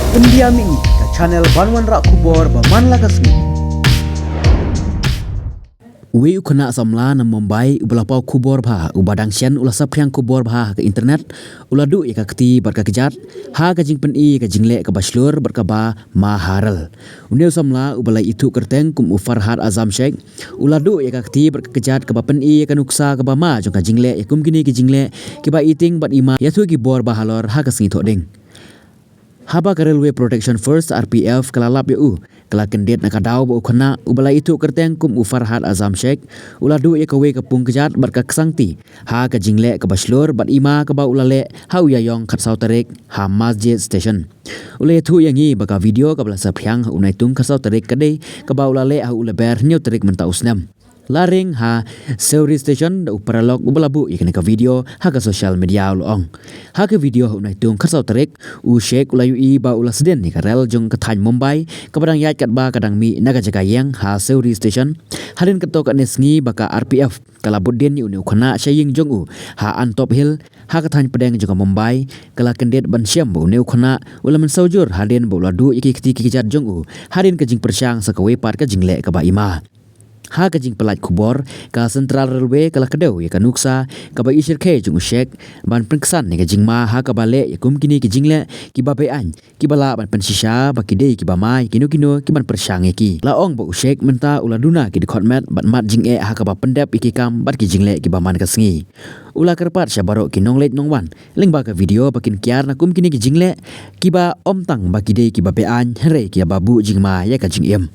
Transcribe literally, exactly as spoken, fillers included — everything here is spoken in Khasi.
India Mini, ka channel ban wanrah khubor ba man la ka sngi. Uwei u khynnah samla na Mumbai uba la paw khubor bha, uba dang shen u la saphriang khubor bha ha ka internet, u la duh ïa ka kti bad ka kjat ha ka jingpyni ïa ka jingleh kaba shlur bad kaba ma ha rel. Une u samla uba la ithuh kyrteng kum u Farhad Azam Sheikh u la duh ïa ka kti bad ka kjat kaba pyni ïa ka nuksa kaba ma jong ka jingleh ïa kum kine ki jingleh kiba iting bad ima ïathuh ki bor ba halor ha ka sngi Thohdieng. Haba ka Railway Protection Force, R P F, ka la lap ïa u, ka la kyndit na ka daw ba u khynnah uba la ithuh kyrteng kum u Farhad Azam Sheikh u la duh ïa kawei ka pung kjat bad ka ksangti ha ka jingleh kaba shlur bad ima kaba u la leh ha u Ïaïong khatsaw tarik ha Masjid Station. U la ïathuh ïa ngi ba ka video kaba la saphriang ha u Naitung khatsaw tarik ka dei kaba u la leh ha u Lber hynñiew tarik mynta u snem. La ring ha Sewri Station da u paralok uba la buh ïa kane ka video ha ka social media, u la ong. Ha ka video ha u Naitung khatsaw tarik, u Sheikh u la ïohi ba u la sdien ïa ka rel jong ka thaiñ Mumbai kaba dang ïaid katba ka dang mih na ka jaka ïeng ha Sewri Station. Hadien katto katne sngi ba ka R P F ka la bud dien ïa une u khynnah sha ïing jong u ha Antop Hill, ha ka thaiñ pdeng jong ka Mumbai, ka la kyndit ban shem ba une u khynnah u la mynsaw jur hadien ba u la duh ïa ki kti ki kjat jong u hadien ka jingpyrshang sa kawei pat ka jingleh kaba ima. Ha ka jingpyllait khubor, ka Central Railway ka la kdew ïa ka nuksa kaba ishyrkhei jong u Sheikh ban pynksan ïa ka jingma ha kaba leh ïa kum kine ki jingleh kiba beaiñ kiba lah ban pynshisha ba ki dei kiba ma ïa kino kino kiban pyrshang ïa ki. La ong ba u Sheikh mynta u la duna ki dkhot met bad mat jingeh ha kaba pyndep ïa ki kam bad ki jingleh kiba man ka sngi. U la kyrpad sha baroh ki nongleit nongwan lyngba ka video ba kin kiar na kum kine ki jingleh kiba ym tang ba ki dei kiba beaiñ hynrei kiba buh jingma ïa ka jingim.